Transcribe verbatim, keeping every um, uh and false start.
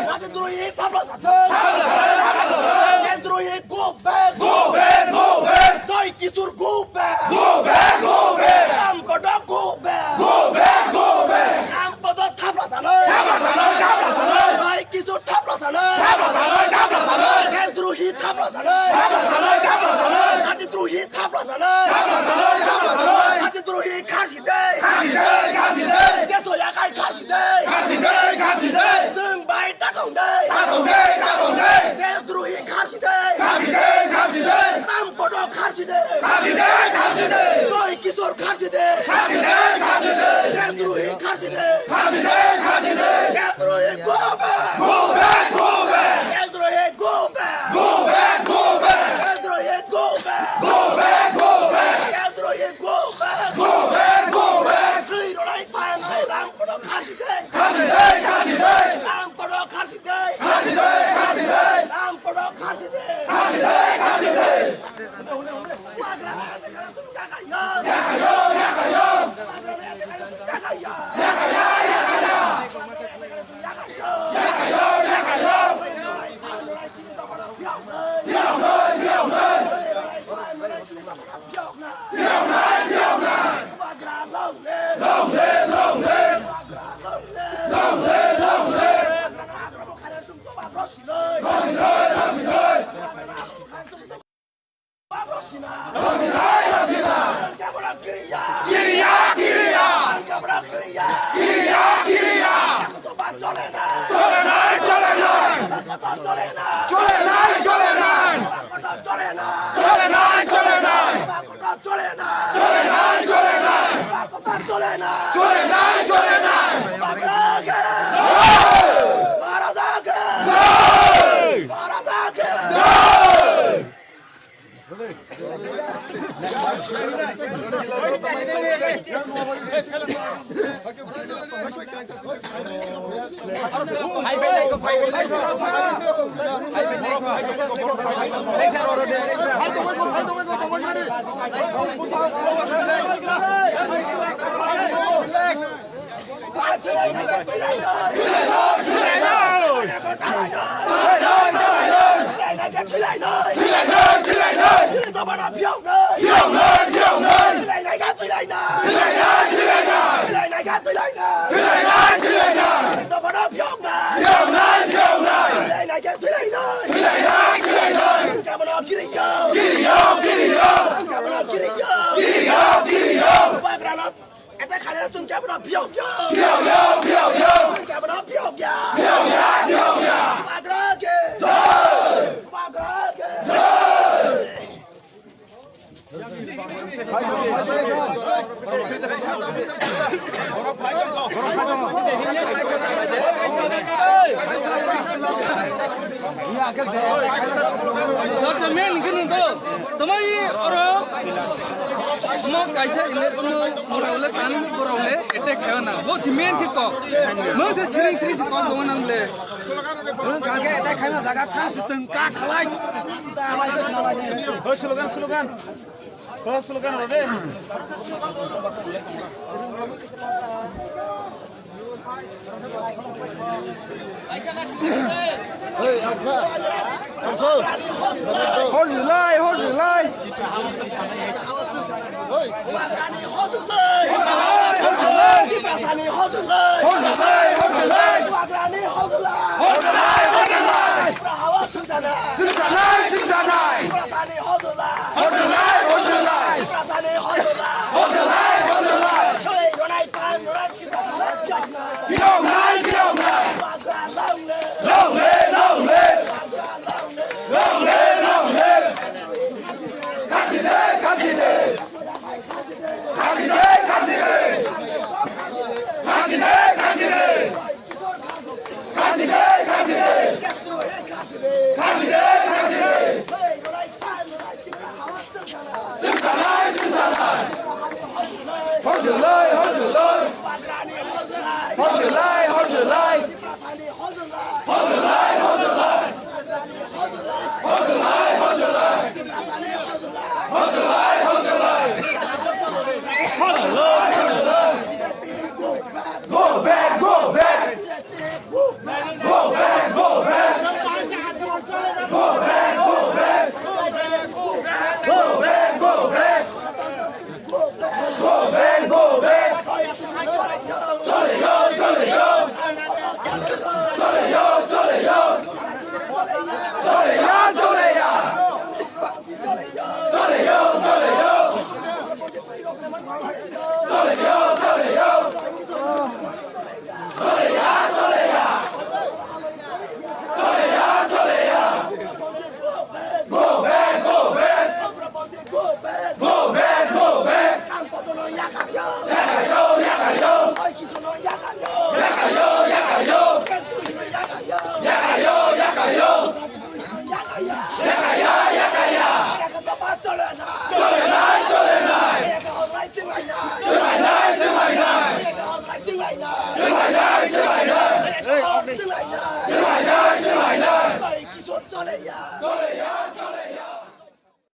Jatidrohi thapla jathwng. Thapla jathwng, thapla jathwng. Deshdrohi go back. Go back, go back. Joy Kishore go back. Go back, go back. Ram Padha go back. Go back, go back. Ram Padha thapla sanai. Thapla sanai, thapla sanai. Joy Kishore thapla sanai. Thapla sanai, thapla sanai. Deshdrohi thapla sanai. Thapla sanai, thapla sanai. Jatidrohi thapla sanai. Thapla sanai, thapla sanai. Jatidrohi kharsi de. Kharsi de, kharsi de. Desh yakai kharsi de. Kharsi de, kharsi de. Chwng bai ta tong de. Ta tong de, ta tong de. Deshdrohi kharsi de. Kharsi de, kharsi de. Ram Padha kharsi de. Kharsi de, kharsi de. Joy Kishore kharsi de. Kharsi de, kharsi de. Deshdrohi kharsi de. Kharsi de, kharsi de. Deshdrohi go back. Go back, go back. Deshdrohi go back. Go back, go back. Deshdrohi go back. Go back, go back. Deshdrohi go back. Go back, go back. Twi rwnai phanai Ram Padha kharsi de. Kharsi de, kharsi de. Ram Padha kharsi de. Kharsi de, kharsi de. Ram Padha kharsi de. Kharsi de, kharsi de. Kiriya, kiriya. Kiriya, kiriya. Chole nai, chole nai. Chole nai, chole nai. Chole nai, chole nai. Chole nai, chole nai. Chole nai, chole nai. Jai! Jai! Jai! Attack khaina chwng khe bono phiyok phiyok. Phiyok phiyok, phiyok phiyok. Chwng khe bono phiyok phiyok. Phiyok phiyok, phiyok phiyok. Chwng khe bono phiyok phiyok. Phiyok phiyok, phiyok phiyok. Bubagra ki. Jai. Bubagra ki. Jai. Dr. Men hingke nung to, tamo i oro, omo kaisa ile, omo mora ule tan, bora ule attack khayo na. Bo si men thik kok. Mung se siring siring si kok tongo nang le. Kage attack khaima jaga thang si chwng ka khalai. Ho slogan, slogan. Ho slogan rode. Hey, acha. Acha. Hor jilai, hor jilai. Hey. Hor jilai. Hor jilai, hor jilai. Hor jilai, hor jilai. Singsanai, singsanai. Hor jilai, hor jilai. Hor jilai, hor jilai. Phiyoknai, phiyoknai. Long live, long live. Long live, long live. Long live, long live. Khasi de, khasi de. Khasi de, khasi de. Khasi de, khasi de. Khasi de, khasi de. Khasi de, khasi de. Singsanai, singsanai.